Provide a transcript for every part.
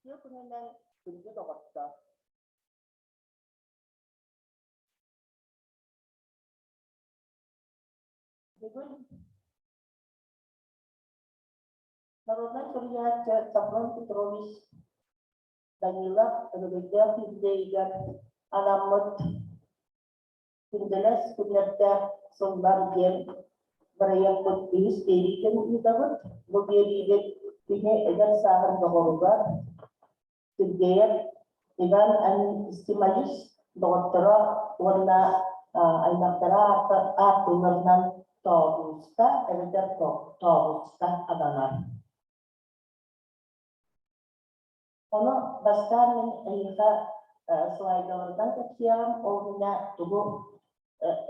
Үтүө күнүнэн күндү доҕоттоор! Бүгүн народнай суруйааччы Софрон Петрович Данилов Өрөгөйдөөх юбилейыгар анаммыт Күндэлэс күннэрдээх сыллар диэн бырайыакпыт үһүс биэриитин ыытабыт. Бу биэриибит кини эдэр сааһын доҕоругар Сергеев Иван Анисимович доҕотторо уонна аймахтара ааттыылларынан Тообуска эбэтэр Тообуска ананар. Ону бастаан мин эйиэхэ слайдаларынан кэпсиэҕим, ол иннинэ тугу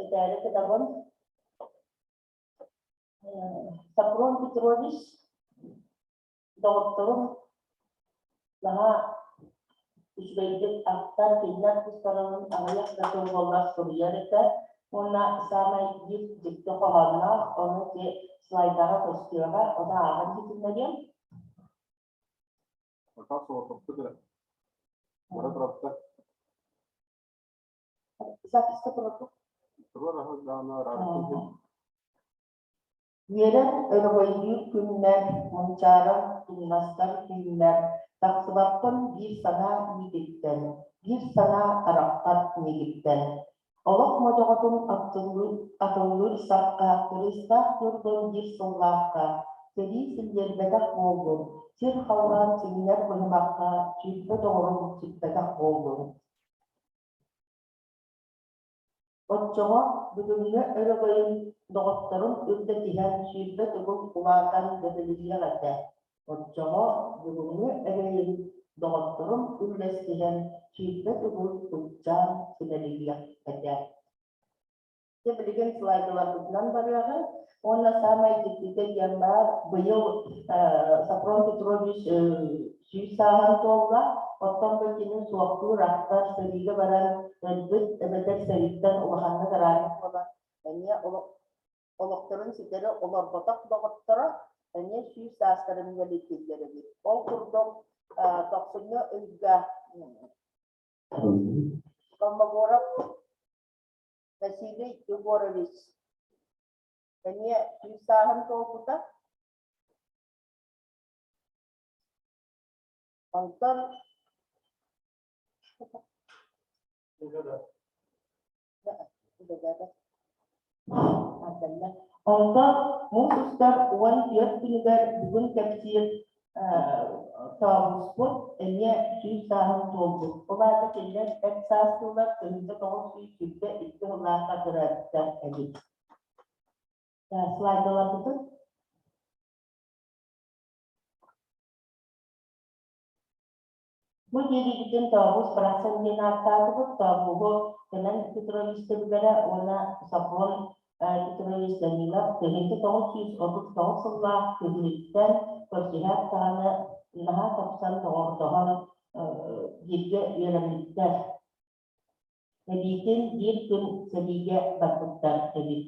этээри гынабын. Сапрон Петрович доҕотторум наһаа үчүгэйдик ахтар, кинилэр тустарынан аҕыйах да тыл буоллар суруйар этэ. Уонна саамай биир дьикти хоһоонноох, ону ити слайдаҕа көстүөҕэ, ону ааҕан иһитиннэриэм. Пока соҕотохто эрэ. Бара турапта. Записка турарбыт. Туруор аһы даҕаны араара Үөрэн өрөгөйдүүр күммэр, мунчаарар тумнастар түүммэр, тахсыбаппын биир санаа миигиттэн, биир санаа арахпат миигиттэн. Олох модьоҕотун атыллыыр сахха, кырыыстаах туурдун биир сыллаахха, сэрии силлиэрбэтэх буоллун, сир-халлаан сиҥнэр быһымахха, 20 доҕорум сүппэтэх буоллун. Оччоҕо бүгүҥҥү өрөгөйүн доҕотторун үрдэтиһэн 20 төгүл улаатан дөбөлүһүөх этэ. Оччоҕо бүгүҥҥү эрэйин доҕотторум үллэстиһэн 20 төгүл ыччаан симэлийиэх этэ. Дьэ билигин слайдаларбытынан барыаҕыҥ. Уонна саамай дьиктитэ диэн баар, быйыл Сапрон Петрович 100 сааһын туолла. Оттон бу кини суохтуур ахтар, сэриигэ баран өлбүт эбэтэр сэрииттэн улаханнык араанньык буолан эмиэ олохторун ситэри олорботох доҕотторо эмиэ 100 саастарын бэлиэтииллэр эбит. Ол курдук тохсунньу ыйга Колмогоров Василий Егорович эмиэ 100 сааһын туолбута. Онтон Онтон муус устар 14 күнүгэр бүгүн кэпсиир тообуспут эмиэ 100 сааһын туолбут. Ол аата кинилэр эт саастыылар 1922 сыллаахха төрөөбүттэр эбит. Слайдаларбытын Бу диэбиппитин Тообус барахсан диэн ааттаатыбыт. Тообуһу Сэмэн Петрович сөбүлэрэ уонна Софрон Петрович Данилов 1939 сыллаах күһүнүттэн көрсүһээт даҕаны наһаа тапсан доҕордоһон бииргэ үөрэммиттэр. Эбиитин биир күн сэриигэ барбыттар эбит.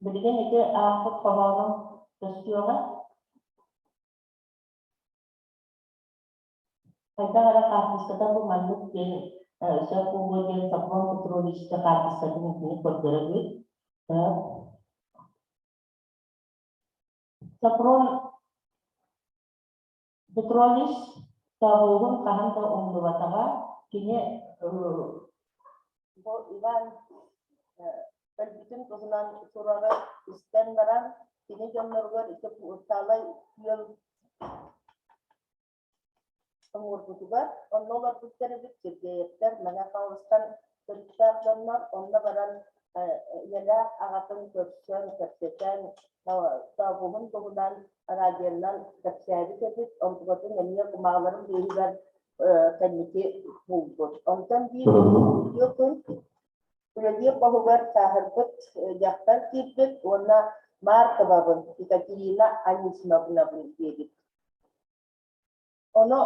Билигин ити аахпыт хоһоонум көстүөҕэ. Хайдах эрэ хаартыската бу маннык диэн сөп буолуо диэн Софрон Петровичка хаартыскатын итини көрдөрөбүт. Софрон Петрович тоҕуһун хаһан да умнубатаҕа. Кини бу Иван өлбүтүн туһунан сураҕы истэн баран, кини дьонноругар ити Таалай күөл оҥорбутугар онно олорбуттар эбит Сергеевтэр Мэҥэ Хаҥаластан төрүттээх дьоннор онно баран ийэлээх аҕатын көрсөн, кэпсэтэн, тообуһун туһунан радионан кэпсээбит эбит. Онтукатын эмиэ кумааларын быыһыгар кэнники булбут. Онтон биир үтүө күн үлэлиир хоһугар сааһырбыт дьахтар киирбит уонна Марковабын Екатерина Анисимовнабын диэбит. Ону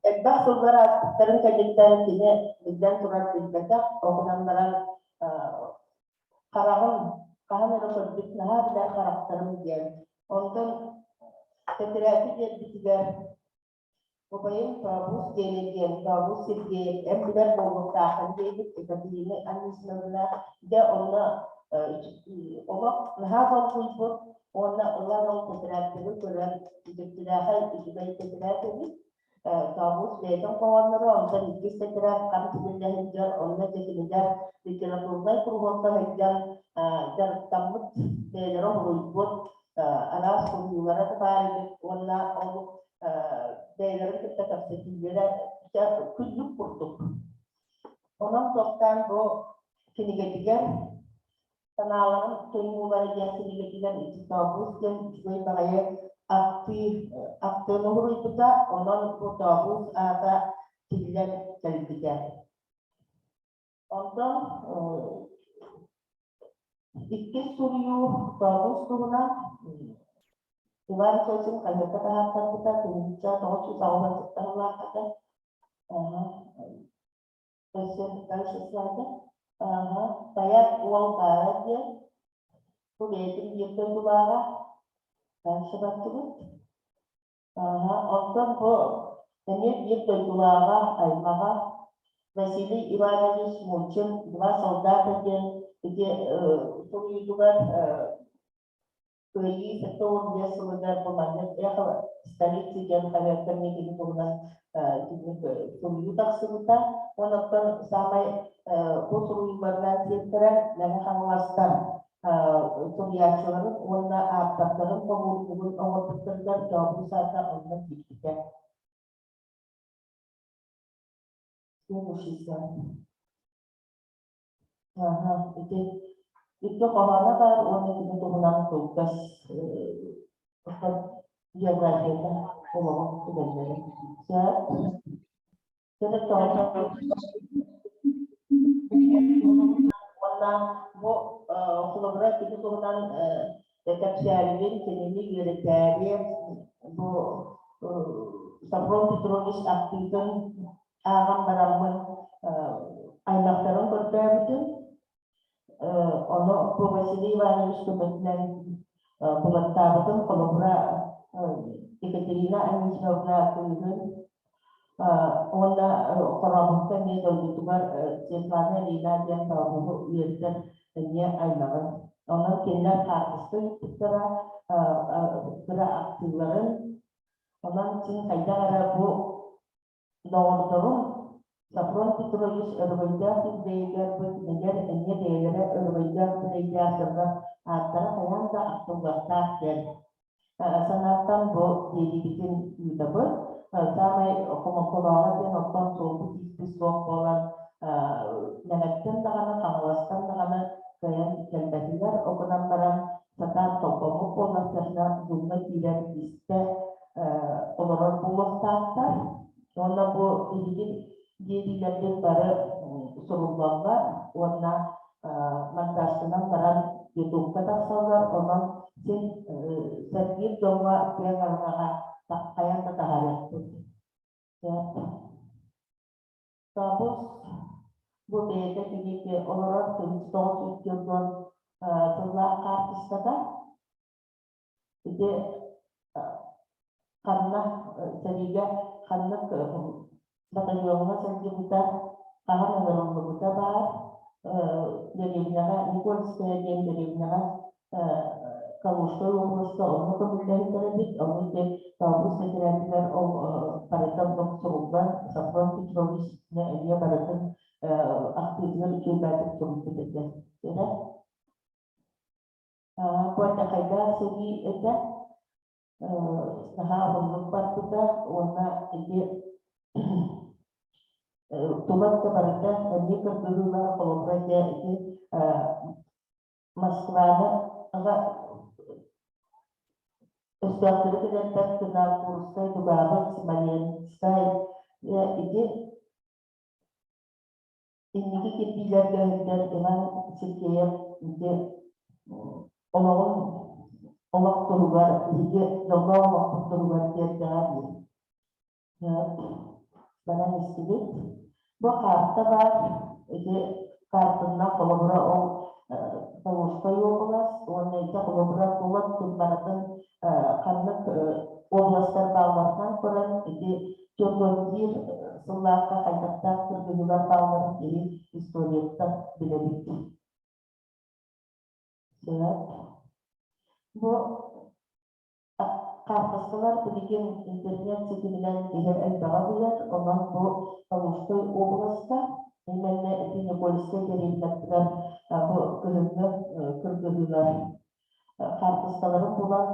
Элбэх сыллар ааспыттарын кэнниттэн кини биллэн турар билбэтэх, ол гынан баран хараҕын Хаһан эрэ көрбүт наһаа билэр харахтарым диэн. Онтон тэтэрээти биэрбитигэр убайым Тообус диэни диэн Тообус Сергеев эн билэр буолуохтааххын диэбит Екатерина Анисимовна дьэ онно олох наһаа долгуйбут уонна ылан ол тэтэрээктэри көрөн дьиктилээхэй үчүгэй тэтэрээт эбит. Тообус бэйэтин хоһоонноро, онтон иккис тэтэрээт хам тигиллэ сылдьар, онно дьэ кинилэр литературнай куруһуокка сылдьан дьарыктаммыт, бэйэлэрэ уһуйбут араас суруйуулара да баар эбит уонна ол бэйэлэрин кытта кэпсэтиилэрэ күннүк курдук. Онон тохтоон бу кинигэтигэр санааларын туймуулара диэн кинигэтигэр ити Тообус диэн үчүгэй баҕайы ахтыы ахтыыны уһуруйбута, онон бу Тообус аата тиллэн кэлбитэ. Онтон иккис суруйуу Тообус туһунан Иван Сосин хаһыакка таһааттарбыта 1987 сыллаахха. Өссө дальше слайда. Ага. Тайах уол баара диэн. Бу бэйэтин биир дойдулааҕа. Дальше бардыбыт. Ага. Онтон бу эмиэ биир дойдулааҕа, аймаҕа Василий Иванович Мучин «Два солдата» диэн ити суруйуутугар Кыайыы 75 сылыгар бу маннык Эхо столицы диэн хаһыакка эмиэ кини туһунан итинник суруйуу тахсыбыта. Онон саамай бу суруйууларынан сиэттэрэн Мэҥэ Хаҥаластар суруйааччыларын уонна ааптардарын хомуурдугун оҥорбуттарыгар Дьообус аата онно киирбитэ. Следующий слайд. Аха, ити икки хоһооно баар уонна кини туһунан кылгас биографията олоҕун түгэннэрэ. Сөп. Уонна бу холобура кини туһунан кэпсээрибин, кинини үөрэтээри бу Софрон Петрович ахтыытын ааҕан бараммын аймахтарын көрдөөбүтүм. Ону бу Василий Иванович көмөтүнэн булаттаабытым. Холобура, Екатерина Анисимовна кыыһын уонна Хорообукка эмиэ дойдутугар Светлана Ильина диэн тообуһу үөрэтэр эмиэ аймаҕын. Онон кинилэр хаартыска ыыппыттара, кыра ахтыыларын. Онон син хайдах эрэ бу Доҕордорум Софрон Петрович өрөгөйдөөх үбүлүөйүгэр бу кинилэр эмиэ бэйэлэрэ өрөгөйдөөх үбүлүөйдээх дьоннор ааттара хайаан да ахтыллыахтаах диэн санааттан бу биэриибитин ыытабыт. Саамай хомолтолооҕо диэн оттон суолбут-ииспит суох буолан Мэҥэттэн даҕаны, Хаҥаластан даҕаны кыайан кэлбэтилэр. Ол гынан баран сатаан холбоммут буоллахтарына Зумҥа киирэн истэ олорор буолуохтаахтар. Уонна бу биһиги биэриилэрбит бары суруллаллар уонна монтажтанан баран ютубка тахсаллар. Онон син сэргиир дьоҥҥо киэҥ араҥаҕа хайаан да таһаарыахпыт. Тобус бу бэйэтэ киһити олорор 1994 сыллаах хаартыската. Ити ханна сэриигэ ханнык батальоҥҥа сылдьыбыта, хаһан ыҥырыллыбыта баар. Дэриэбинэҕэ Никольская диэн дэриэбинэҕэ Калужскай уобаласка онно көмүллэһиттэр эбит. Ону ити Тообус тэтэрээтигэр ол барыта суруллан Софрон Петрович эмиэ барытын ахтыытыгар үчүгэйдик суруйбут этэ. Бу сэрии этэ, наһаа уһуннук барбыта уонна ити тулар да барыта эмиэ кыргыһыылар холобура дьэ ити Москваны өстөөхтөрү кэлэрбэт гына Курскай, Дугабын, Смоленскай ити Инники кирбиилэргэ сылдьар Иван Сергеев ити олоҕун олох туһугар биһиги дьоллоох олохпут туһугар тиэрдэҕэ дии. Баран истибит. Бу карта баар. Ити картанан холобура ол Поволжскай уобалас уонна ити холобура тула барытын ханнык областар баалларынан көрөн ити 41 сыллаахха хайдахтаах кыргыһыылар баалларын киһи историяттан билэбит. Сөп. Бу хаартыскалар билигин интернет ситиминэн киһи элбэҕи билэр, онон бу Калужскай уобаласка именно ити Никольскай дэриэбинэтигэр бу кыһыҥҥы кыргыһыылар хаартыскаларын булан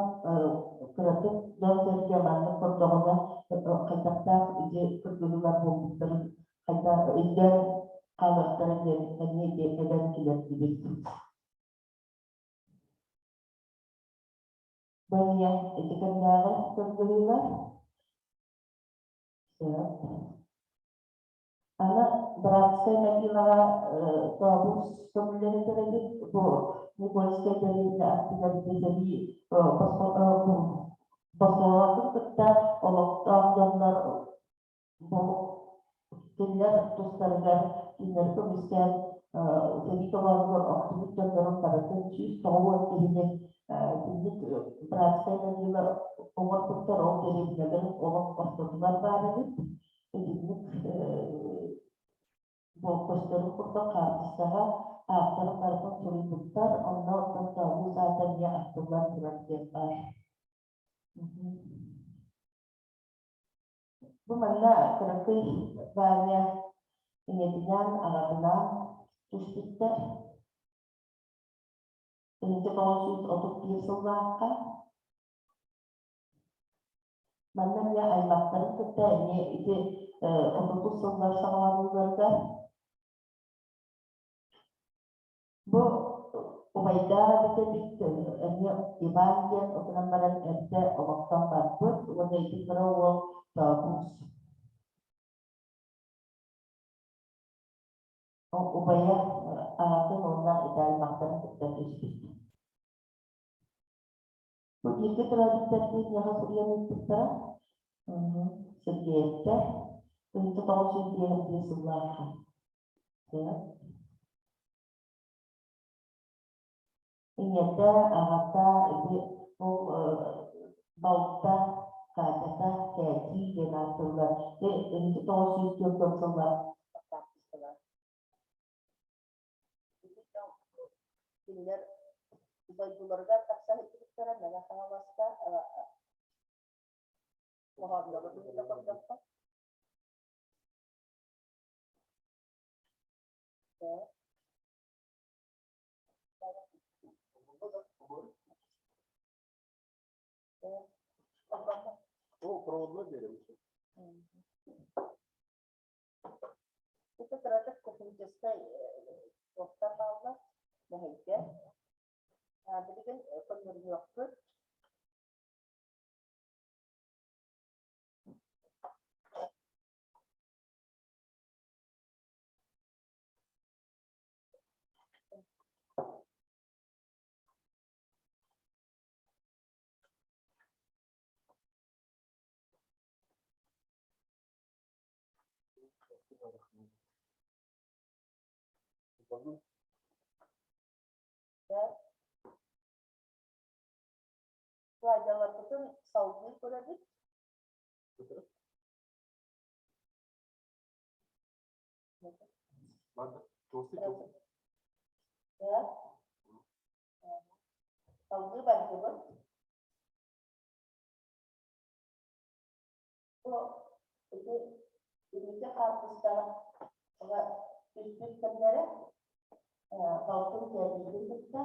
кыратык дьон-сэргэ маннык көрдөҕүнэ хайдахтаах ити кыргыһыылар буолбуттарын хайдах өйдөөн хаалыахтара диэн эмиэ ити эбэн килэрдибит. Бу эмиэ ити кэмнээҕи кыргыһыылар. Сөп. Аны братскай могилаҕа тообус көмүллэрин эбит. Бу Никольскай дэриэбинэ аттыгар сэрии босхолоотун кытта олохтоох дьоннор бу кинилэр тустарыгар кинилэри көмүскээн сэрии толоонугар охтубут дьоннорун барытын 190 киһини итинник братскай могила оҥорбуттар, ол дэриэбинэлэрин олох ортотугар баар эбит. Итинник бу көстөрүн курдук хаартыскаҕа ааттарын барытын суруйбуттар, онно оттон тообуус аата эмиэ ахтыллан турар диэн баар. Бу манна кыракый Ваня ийэтинээн, аҕатынаан түспүттэр. 1931 сыллаахха Манна эмиэ аймахтарын кытта эмиэ ити 30 сыллар саҕаланыыларыгар бу убайдаах эбит эбит эмиэ Иван диэн отунан баран эрдэ олохтон барбыт уонна ити кыра уол Тообус. Убайа аҕатын уонна ити аймахтарын кытта түспүт. Бу бииргэ төрөөбүттэрдиин миэхэ суруйан ыыппыттара. Сергеевтэр 1951 сыллаахха. Ийэтэ, аҕата ити ол балта Катята Кээтии диэн ааттыыллар. 1944 сыллаах Кинилэр дойдуларыгар тахса сылдьыбыттара Мэҥэ Хаҥаласка хоһооннору быһыыта көрдөххө. О, проводной берем. Это кыратык космическай туохтар бааллар, мэһэйдэр. Билигин көннөрүнүөхпүт. Слайдаларбытын салгыы көрөбүт. Салгыы бардыбыт. Бу ити инники хаартыскаҕа түспүт кэмнэрэ балтым кэлбитин кытта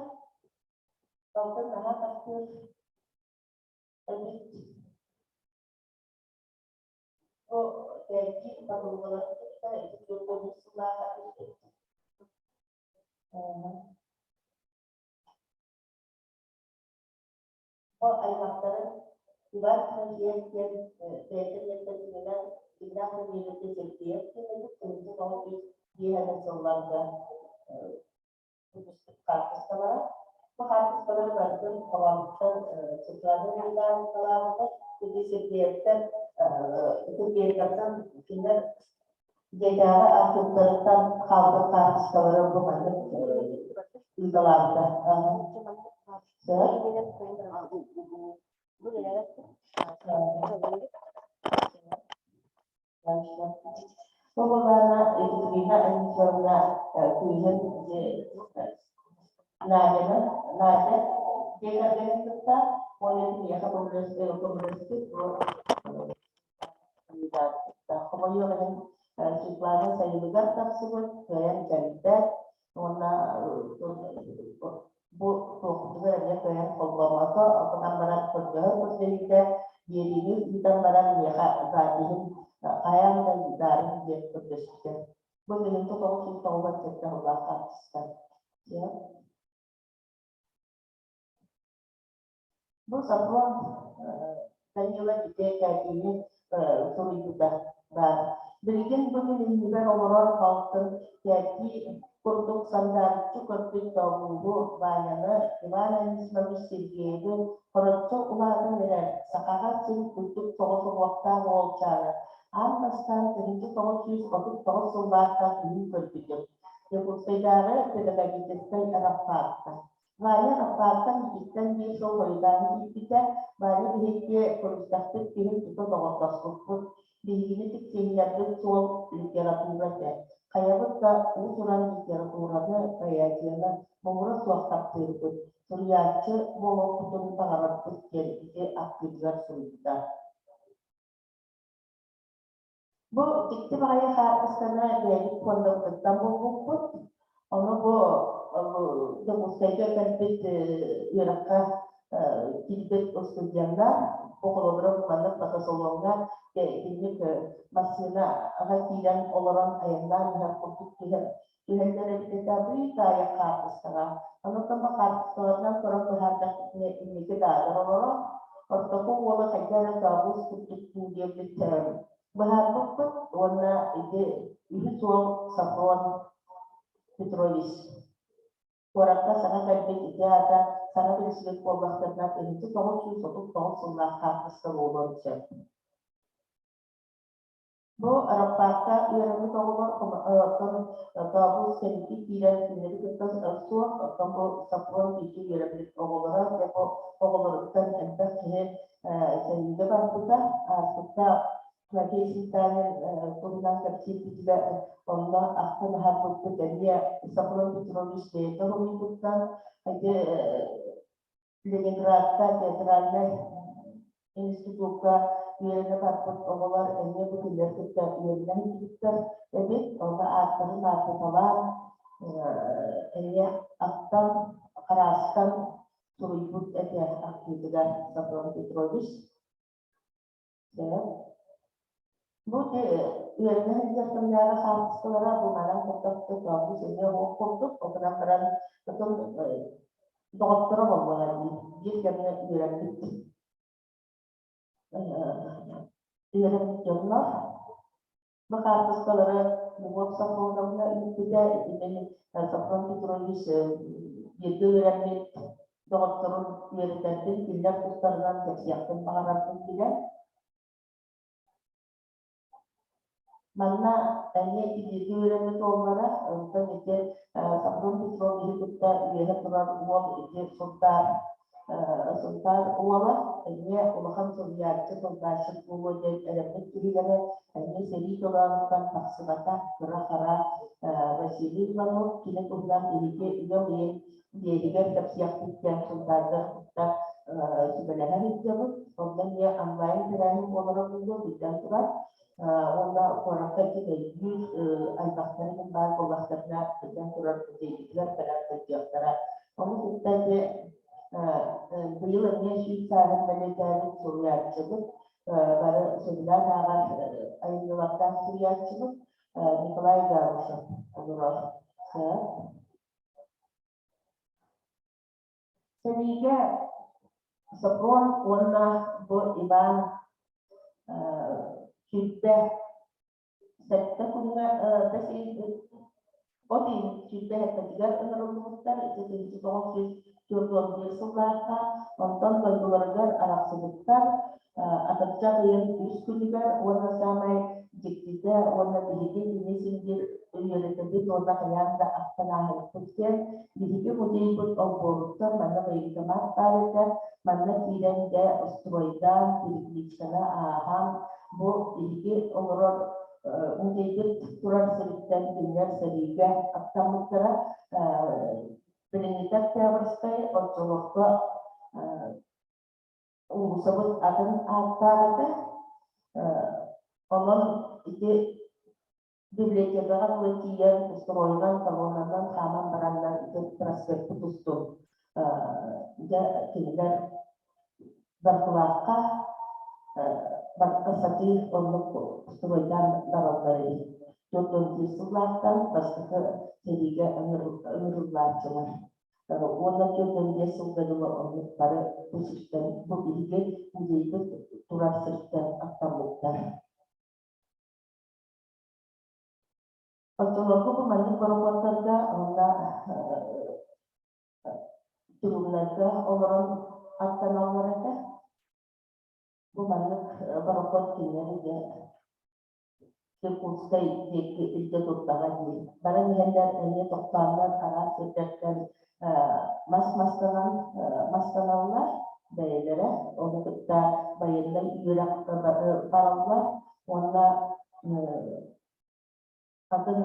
балтым наһаа таптыыр эбит. Бу кэлбит подругаларын кытта ити 41 сыллааҕа түспүт. Бу аймахтарын Иван Тимофеев диэн бэйэтин миэстэтинэн дьиҥнээх фамилията Сергеев диэн эбит, 1905 сылларга хаартыскалара. Бу хаартыскалары барытын хоһоонуттан Светлана Николаевна ити Сергеевтэр Сергеевтартан кинилэр дьиэтээҕи архыыптарыттан хаалбыт хаартыскалары бу маннык Ыыталаабыта. Бу былаана Екатерина Анисовна кыыһын Надяны, Надя дьиэ кэргэнин кытта уонна киниэхэ көмөлөспүт бу Хомойуох иһин, Светлана сайылыгар тахсыбыт, кыайан кэлбэт уонна бу туохпутугар эмиэ кыайан холбоммото, отунан баран көрдөһөр көрдөһүүтэ биэриини ыытан баран миэхэ запиһын хайаан да ыытаарыҥ диэн көрдөспүтэ. Бу тыһыынча 997 сыллаах хаартыска. Бу сокуон Данила ити кээтиини суруйбута баар. Билигин бу күн иннибэр олорор балтым Кээтии курдук сандаарыччы көрбүт Тообуугу, Ваняны, Иван Анисимович Сергееви хороччу улаатан эрэр, сахаҕа син үрдүк соҕус уҥуохтаах уолчааны аан бастаан 1939 сыллаахха күһүн көрбүтүм. Дьокуускайдааҕы педагогическай рабфакка. Ваня Аппааттан иккиттэн биир сыл хойутаан киирбитэ. Ваня биһикки көрүстэхпит күһүн тута доҕордоспуппут. Биһигини тиксиһиннэрбит суол литература этэ. Хайабыт да уус-уран литератураны, поэзияны муҥура суох таптыырбыт, суруйааччы буолуохпутун баҕарарбыт диэн ити ахтыытыгар суруйбута. Бу дьикти баҕайы хаартысканы бэйэбит пуондабытыттан булбуппут. Ону бу Дьокуускайга кэлбит үөрэххэ киирбит устудьуоннар бу холобура бу маннык фотосалоҥҥа итинник массыынаҕа киирэн олорон айаннаан иһэр курдук түһэн түһэллэр эбит этэ. Быыкаайа хаартыскаҕа. Онуоха бу хаартыскаларынан көрөн быһаардахпытына инники даалар олорор. Ортоку уола хайдах эрэ тообуус курдук дуу диэбит быһаарбыппыт уонна ити үһүс уол Сафрон Петрович куоракка саҥа кэлбит ити аата саҥа билсибит буоллахтарына 1939 сыллаах хаартыска буолуон сөп. Бу рабфакка үөрэммит оҕолор оттон тообус кэнники киирэн кинилэри кытта суох, оттон бу сокуон бииргэ үөрэммит оҕолоро, дьэ бу оҕолоруттан элбэх киһи сэриигэ барбыта. Ааспыкка Тимофей Сметанин туһунан кэпсиирбитигэр онно ахтан аһарбыппыт эмиэ Софрон Петрович бэйэтэ уһуйбуттан ити Ленинградка театральнай институкка үөрэнэ барбыт оҕолор эмиэ бу кинилэр кытта үөрэнэ сылдьыбыттар эбит. Онно ааттарын ааттаталаан, эмиэ ахтан, хараастан суруйбут этэ ахтыытыгар Софрон Петрович. Бу үөрэнэ сылдьар кэмнээҕи хаартыскалара бу манан курдук тообус эмиэ оһох курдук, ол гынан баран потом доҕотторо буоллаҕа дии, биир кэмҥэ үөрэммит үөрэммит дьоннор. Бу хаартыскалары Любовь Сафроновна ыыппыта, итинэн Софрон Петрович бииргэ үөрэммит доҕотторун үөрэтэрбин, кинилэр тустарынан кэпсиэхпин баҕарарбын билэр. Манна эмиэ ити үөрэммит уоллара, онтон ити Софрон Петровиһы кытта үөһэ турар уол ити Сунтаар Сунтаар уола эмиэ улахан суруйааччы, тылбаасчыт буолуо диэн эрэммит киһилэрэ эмиэ сэрии толоонуттан тахсыбата кыра-хара Василий Иванов кини туһунан биһиги ыам ыйын биэһигэр кэпсиэхпит диэн Сунтаардар кытта сүбэлэһэн ыытыабыт. Онно эмиэ онлайн тэрээһин буолара буолуо биллэн турар. Уонна куоракка ити өйдүүр аймахтарын баар буоллахтарына биллэн турар дьиэбитигэр кэлэн сылдьыахтара. Ону кытта ити быйыл эмиэ 100 сааһын бэлиэтээбит суруйааччыбыт, бары сөбүлээн ааҕар айымньылардаах суруйааччыбыт Николай Габышев олорор. Сэриигэ Сокол уонна бу Иван 27 күҥҥэ бэс от ыйын 27-тигэр ыҥырыллыбыттар, ити 1941 сыллаахха, онтон дойдуларыгар арахсыбыттар. Атырдьах ыйын үс күнүгэр уонна саамай дьиктитэ уонна биһиги кини син биир үөрэтэбит уонна хайаан да ахтан ааһыахпыт диэн. Биһиги музейбыт олбуоруттан манна военкомат баар этэ. Манна киирэн дьэ стройдаан, перекличканы ааһан, бу биһиги олорор музейбыт турар сириттэн кинилэр сэриигэ аттаммыттара. Билиҥҥитэ Октябрьскай, оччолорго уулуссабыт атын ааттаах этэ. Онон ити библиотекаҕа дылы тиийэн стройунан, колоннанан хааман бараннар ити проспекты тустун дьэ кинилэр Баркылаахха барка сатыы оннук стройдаан бараллар эбит. 41 сыллаахтан бастакы сэриигэ ыҥырыллааччылар. Уонна 45 сылга дылы оннук бары бу сиртэн, бу биһиги музейбыт турар сиртэн аттаммыттар. Оччолорго бу маннык борокуоттарга уонна трубнарга олорон аттаналлар этэ. Бу маннык борокуот кинилэри дьэ Иркутскай диэки илдьэ турдаҕа дии. Баран иһэллэр эмиэ тохтооннор араас сирдэртэн мас мастанан мастаналлар бэйэлэрэ. Ону кытта байыаннай үөрэх бараллар уонна атын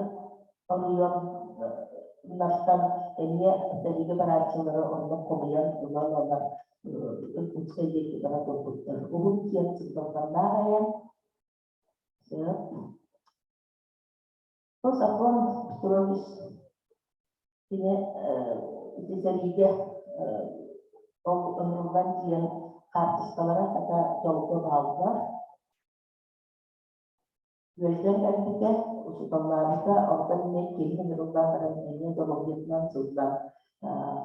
оройуоннартан эмиэ сэриигэ барааччылары онно хомуйан ылан ылан Иркутскай диэки бара турбуттар. Уһун киэҥ сырдалҕаннаах айан. Сөп. Бу Сафрон Петрович кини ити сэриигэ ол ыҥырыллан тиийэн хаартыскалара хата дьолго бааллар. Үөрдэн кэлбитэ, учууталлаабыта, онтон эмиэ киһи ыҥырыллан баран эмиэ доруобуйатынан сыллан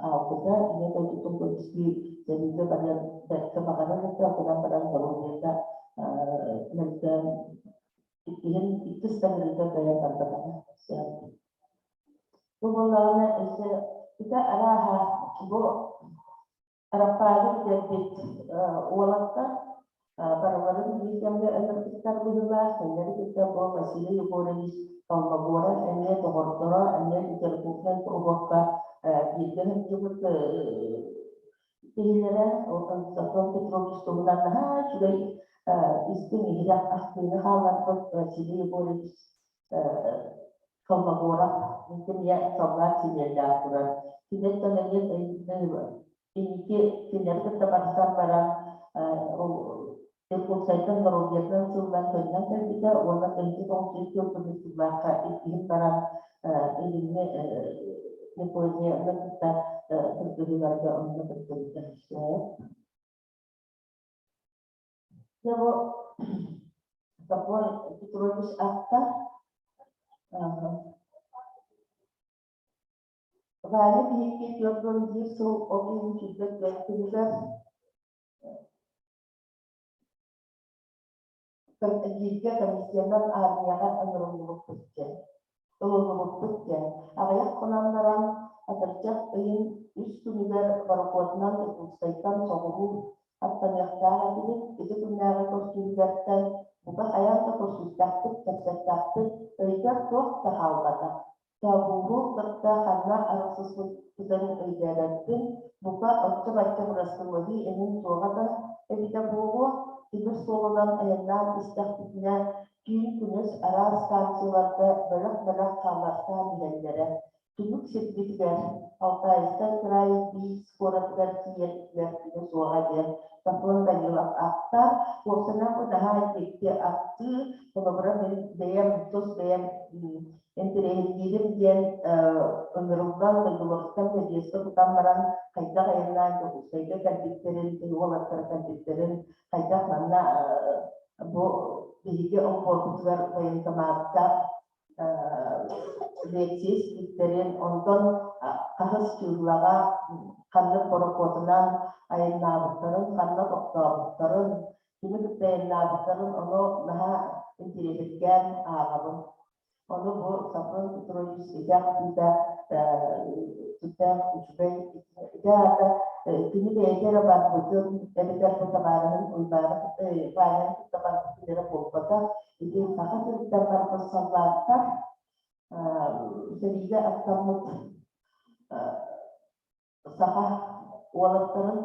хаалбыта. Ийэ дойдутун көмүскүү сэриигэ барыан бэркэ баҕарар этэ, онон баран доруобуйата мөлтөөн иккиһин иккис таҥырыыга кыайан барбатаҕа. Бу буоллаҕына өссө ити арааһа бу Араппааны бүтэрбит уолаттар барыларын биир кэмҥэ ыҥырбыттар быһыылаах. Кинилэри кытта бу Василий Егорович Холмогоров эмиэ доҕордоро, эмиэ литературнай куруһуокка бииргэ сылдьыбыт киһилэрэ. Онтон Софрон Петрович туһунан наһаа үчүгэй истиҥ иһирэх ахтыыны хаалларбыт Василий Егорович Холмогоров эмиэ саллаат синиэллээх турар. Киниттэн эмиэ инники кинилэри кытта барсан баран ол Иркутскайтан Боровьетынан сыллан төннөн кэлбитэ уонна 1994 сыллаахха иккиһин баран илиҥҥи Японияны кытта кыргыһыыларга онно кыттыбыта. Дьэ бу Сокол Петрович атта Ваня биһикки 41 сыл от ыйын 24 күнүгэр бииргэ комиссиянан армияҕа ыҥырыллыбыппыт диэн ылыллыбыппыт диэн аҕыйах хонон баран атырдьах ыйын үс күнүгэр борокуотунан Иркутскайтан соҕуруу аттаныахтаах этибит. Ити күннээҕи көрсүһүүлэртэн бука хайаан да көрсүстэхпит, кэпсэттэхпит, өйгөр туох да хаалбата. Табууһу кытта ханна арахсыспытын өйдөөбөппүн, бука оччо-бачча бырастылаһыы эҥин суоҕа да эбитэ буолуо, тимир суолунан айаннаан истэхпитинэ, түүн-күнүс араас станцияларга бөлөх-бөлөх хааллартаан иһэллэрэ. Түмүк сирбитигэр Алтайскай кыраай Бийск куоратыгар тиийэрбитигэр күнэ суоҕа диэн Софрон Данилов ахтар. Уопсайынан бу наһаа дьикти ахтыы, холобура мин бэйэм тус бэйэм интэриэһиргиирим диэн ыҥырыллан дойдуларыттан бэбиэскэ тутан баран хайдах айаннаан Дьокуускайга кэлбиттэрин, уолаттара кэлбиттэрин, хайдах манна бу биһиги олбуорбутугар военкоматка лекция испиттэрин, онтон хаһыс чыыллаҕа ханнык борокуотунан айаннаабыттарын, ханна тохтообуттарын, кими кытта айаннаабыттарын ону наһаа интириэһиргээн ааҕабын. Ону бу Софрон Петрович ити ахтыыта сүрдээх үчүгэй ити аата кини бэйэтэ эрэ барбытын эбэтэр бу табаарыһын Уйбааны Ваняны кытта барбытын эрэ буолбатах. Ити Саха сириттэн барбыт саллааттар сэриигэ аттаммыт саха уолаттарын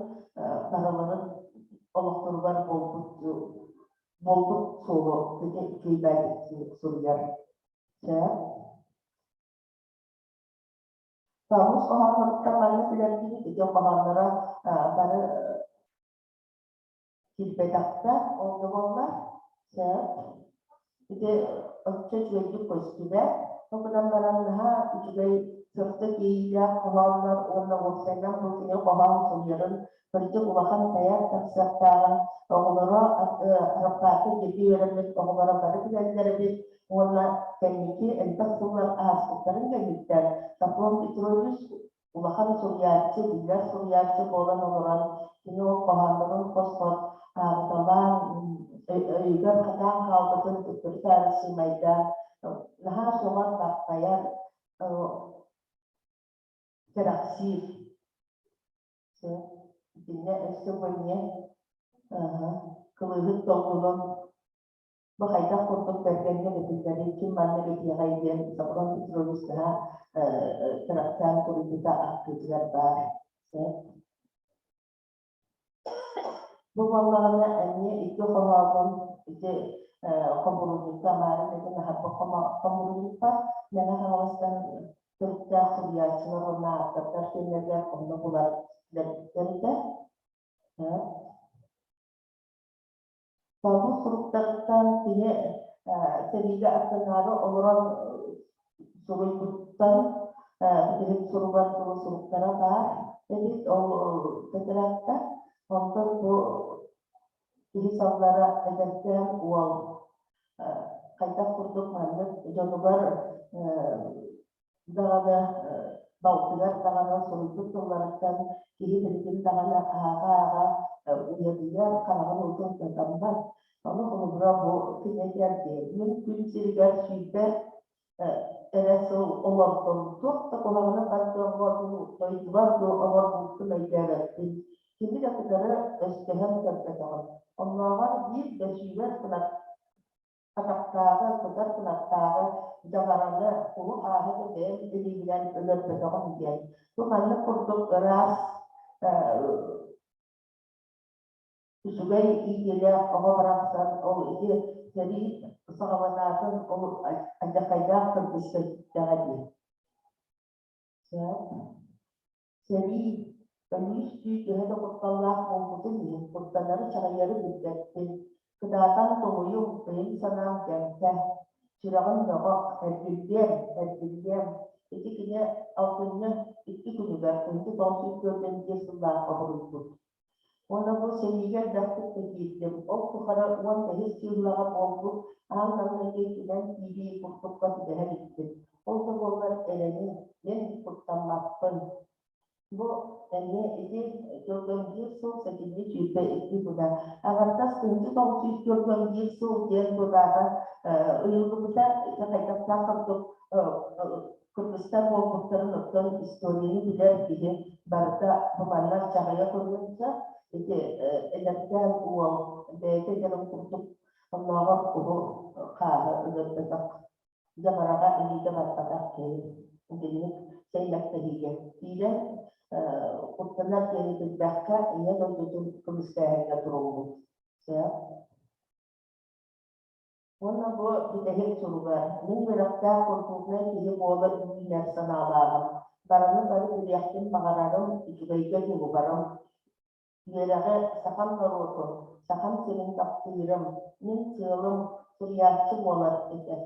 барыларын олохторугар буолбут буолбут суолу ити үчүгэйдик суруйар. Сөп. Тоҕус хоһоонноруттан маннык билэргит ити хоһоонноро бары киирбэтэхтэр, ол да буоллар, сөп. Ити оччо үчүгэйдик көстүбэт. Ол гынан баран наһаа үчүгэй сырдык иэйиилээх хоһооннор уонна уопсайынан бу кини хоһоон суруйарын кырдьык улахан тайаан тахсыахтааҕын оҕолоро Араппаакка бииргэ үөрэммит оҕолоро бары билэллэр эбит уонна кэнники элбэх сыллар ааспыттарын кэнниттэн Софрон Петрович улахан суруйааччы, биллэр суруйааччы буолан олорон, кини ол хоһооннорун хос-хос ааҕыталаан, өйүгэр хатаан хаалбытын төттөрү-таары сыымайдаан, наһаа сөҕөр-махтайар, кэрэхсиир. Итиннэ өссө бу эмиэ кылыыһыт долгунун Бу хайдах курдук бэргэҥҥэ этиллэрий, ким маннык этиэҕэй диэн Софрон Петрович наһаа кыракчаан суруйбута ахтыытыгар баар. Сөп. Бу буоллаҕына эмиэ икки хоһоонун ити хомуруунньукка Маарын этин аһарбыт хомуруунньукпар Мэҥэ Хаҥаластан төрүттээх суруйааччылар уонна ааптардар киэннэригэр онно булар этэ. Тоҕус суруктарыттан кини сэриигэ аттанаары олорон суруйбуттан билигин суругар дылы суруктара баар эбит ол тетрадка. Онтон бу киһи саллара эдэркээн уол хайдах курдук маннык дьонугар даҕаны балтыгар даҕаны суруйбут тылларыттан киһи билигин даҕаны ааҕа-ааҕа уйадыйар, хараҕын уутун кытаммат. Ону холобура бу кинигэр мин күн сиригэр 20 эрэ сыл олордум, туох да куһаҕаны тардыаҕа дуу, дойдубар дуу олорбуппун өйдөөбөппүн. Кими да кытары өстөһөн көрбөтөҕүм. Оннооҕор биир да сүүрэр кынат атахтааҕы, кытар кынаттааҕы дьабараны, куһу-хааһы да бэйэм илиибинэн өлөрбөтөҕүм диэн. Бу маннык курдук ыраас, үчүгэй иитиилээх оҕо барахсан ол ити сэрии саҕаланаатын ол алдьархайдаах кыргыска киирдэҕэ дии. Сэрии, өлүү-сүтүү төһө да кутталлаах буолбутун иһин, куттанары-чаҕыйары билбэппин. Кытаатан тулуйуҥ, өйүм-санаам дьэҥкэ. Сүрэҕим бөҕөх, эргиллиэм, эргиллиэм. Ити кини алтынньы икки күнүгэр 1945 сыллаахха буруйбут. Уонна бу сэриигэ элбэхтик да киирдим. Ол тухары 15 сыыллаҕа буолбут аан маҥнайгы кимэн киирии курдукка түбэһэ иликпин. Ол да буоллар эрэниҥ, мин куттаммаппын. Бу эмиэ ити 41 сыл сэтинньи 22 күнэ. Аҥардас 1941 сыл диэн бу даата ыйыллыбыта ити хайдахтаах курдук кыргызтар буолбуттарын оттон историяны билэр киһи барыта бу манна чаҕыйа көрүөхчэ ити эдэркээн уол бэйэтэ дьонун курдук оннооҕор куһу хааһы өлөрбөтөх дьабараҕа илиитэ барбатах киһи итинник сэймэктэһиигэ киирэн куттанар диэни билбэккэ ийэ дойдутун көмүскээһиҥҥэ туруммут. Сөп. Уонна бу бүтэһик суругар мин үөрэхтээх культурнай киһи буола үүнэр санаалааҕым, барыны бары билиэхпин баҕарарым, үчүгэйгэ дьулуһарым. Үөрэҕи сахам норуотун, сахам сирин таптыырым, мин сыалым суруйааччы буолар этэ.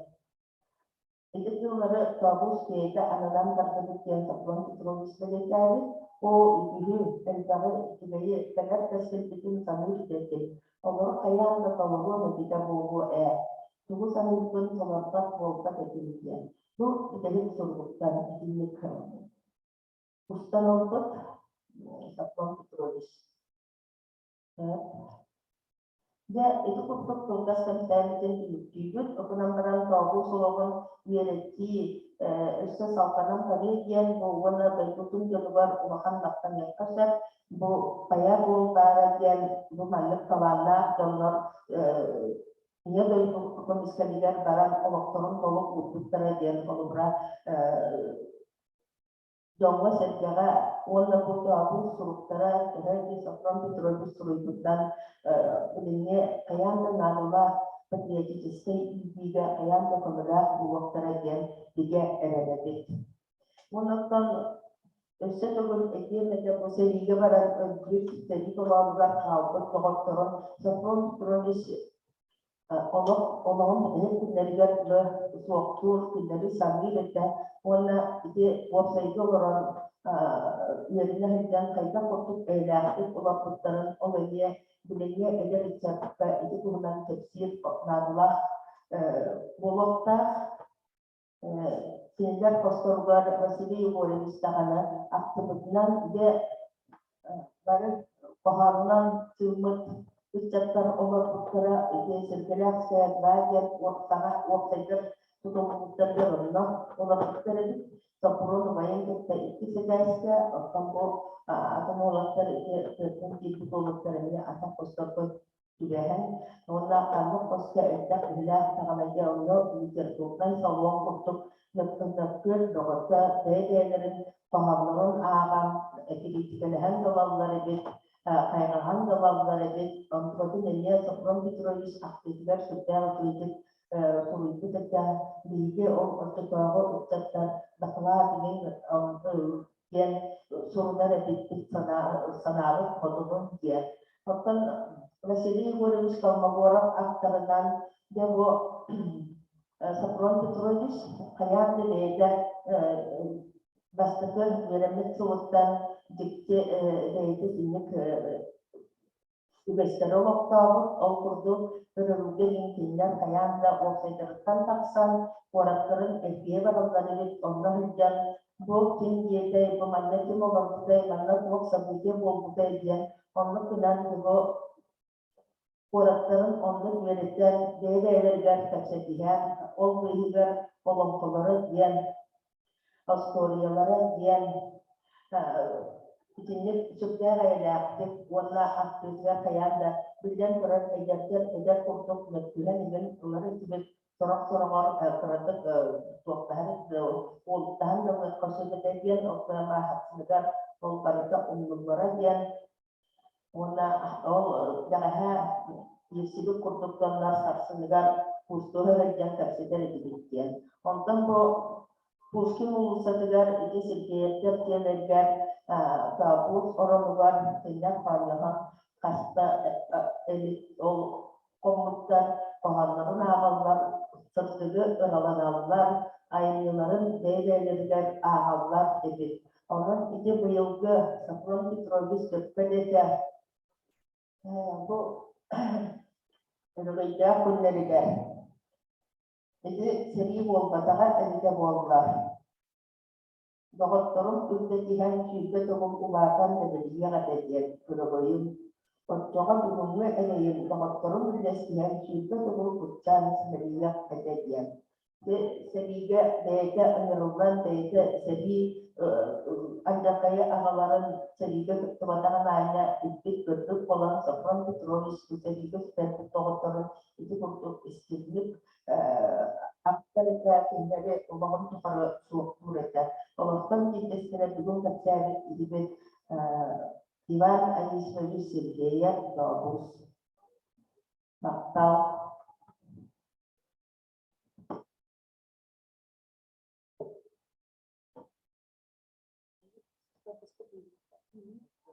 Ити тыллары Тообус бэйэтэ ананан тардыбыт диэн Софрон Петрович бэлиэтээбит. Оо, үгүһү, элбэҕи, үчүгэйи кэлэр кэскилбитин саныыр этим. Олору хайаан да толоруом эбитэ буолуо ээ. Тугу саныырбын толорбот буолбат этим диэн. Бу бүтэһик суругуттан итинник устан ылбыт Софрон Петрович. Дьэ, ити курдук кылгас кэпсээммитин түмүктүүбүт. Окунан баран Тообус олоҕун үөрэтии өссө салҕанан барыа диэн бу уонна дойдутун дьонугар улахан махтаныахха сөп. Бу хайа буол баара диэн бу маннык талааннаах дьоннор ийэ дойду көмүскэлигэр баран олохторун толук уурбуттара диэн холобура дьоҥҥо-сэргэҕэ уонна бу тообул суруктара төһө ити Софрон Петрович суруйбутунан билиҥҥи хайаан да наадалаах патриотическай иитиигэ хайаан да көмөлөөх буолуохтара диэн бигэ эрэнэбит. Онон өссө төгүл этиэм этэ бу сэриигэ баран өлбүт, сэрии толоонугар хаалбыт доҕотторун Софрон Петрович олох олоҕун бүтэһик күннэригэр дылы суохтуур, күннэри саныыр этэ уонна ити уопсайга олорон үөрэнэ сылдьан хайдах курдук эйэлээхтик олорбуттарын ол эмиэ билиҥҥи эдэр ыччакка ити туһунан кэпсиир наадалаах буолуохтаах. Кинилэр хосторугар Василий Егорович даҕаны ахтыбытынан дьэ бары хоһоонунан тыыммыт ыччаттар олорбуттара ити Сэргэлээх Сэрбаа диэн уоптаҕа уопсайдар тутуллубуттарыгар онно олорбуттар эбит. Соппуруон убайын кытта иккис этээскэ, оттон бу атын уолаттар ити тыаттан киирбит уолаттар эмиэ атын хосторго түбэһэн уонна ханнык хоско элбэх үһүлээх даҕаны онно литературнай салон курдук мөккүөр бөҕөтө бэйэ-бэйэлэрин хоһооннорун ааҕан кириитикэлэһэн да ылаллар эбит, хайҕаһан да ылаллар эбит. Онтукатын эмиэ Софрон Петрович ахтыытыгар сүрдээх үчүгэйдик суруйбут этэ. Биһиги ол оччотооҕу ыччаттар дакылаат иҥин диэн сурунар эбиппит санаабыт хотугун диэн. Оттон Василий Егорович Колмогоров аттарынан дьэ бу Софрон Петрович хайаан да бэйэтэ бастакы үөрэммит сылыттан дьикти бэйэтэ итинник үгэстэри олохтообут. Ол курдук, өрөбүлгэ диэн кинилэр хайаан да уопсайдарыттан тахсан, куораттарын эргийэ бараллар эбит. Онно сылдьан бу ким диэтэй, бу манна ким олорбутай, манна туох событие буолбутай диэн оннук гынан бу куораттарын оннук үөрэтэн, бэйэ-бэйэлэригэр кэпсэтиһэн, ол быыһыгар олоҥхолоро диэн, остуоруйалара диэн итинник сүрдээх эйэлээхтик уонна ахтыытыгар хайаан да биллэн турар эдэрдэр эдэр курдук мөккүһэн иҥин ылар этибит, сорох-сороҕор кыратык туохтаһан уолуктаһан да ылыахха сөп этэ диэн ол ааһатыныгар ол барыта умнуллара диэн уонна ол бэҕэһээ иирсибит курдук дьоннор сарсыныгар куустуһа сылдьан кэпсэтэр этибит диэн. Онтон бу Пушкин уулуссатыгар ити Сергеевтэр дьиэлэригэр Кабус оронугар кинилэр хоонньоһон хаста эбит ол хоммуттар хоһооннорун ааҕаллар, сырдыгы ыраланаллар, айымньыларын бэйэ-бэйэлэригэр ааҕаллар эбит. Онон ити быйылгы Софрон Петрович сөпкө да этэ, бу өрөгөйдөөх күннэригэр ити сэрии буолбатаҕа эбитэ буоллар, доҕотторум үрдэтиһэн 20 төгүл улаатан дэбилийиэх этэ диэн өрөгөйүм. Оччоҕо бүгүҥҥү эрэйим доҕотторум үллэстиһэн 20 төгүл куччаан симэлийиэх этэ диэн. Сэриигэ бэйэтэ ыҥырыллан бэйэтэ сэрии алдьархайы аҕаларын сэриигэ кыттыбатаҕын аанньа иппит-көрбүт буолан Софрон Петрович бу сэриигэ сүтэрбит доҕотторун ити курдук истиҥник ахтар этэ, кинилэри олоҕун тухары суохтуур этэ. Олортон биирдэстэрэ бүгүн кэпсээбит киһибит Иван Анисимович Сергеев Дообус. Махтал.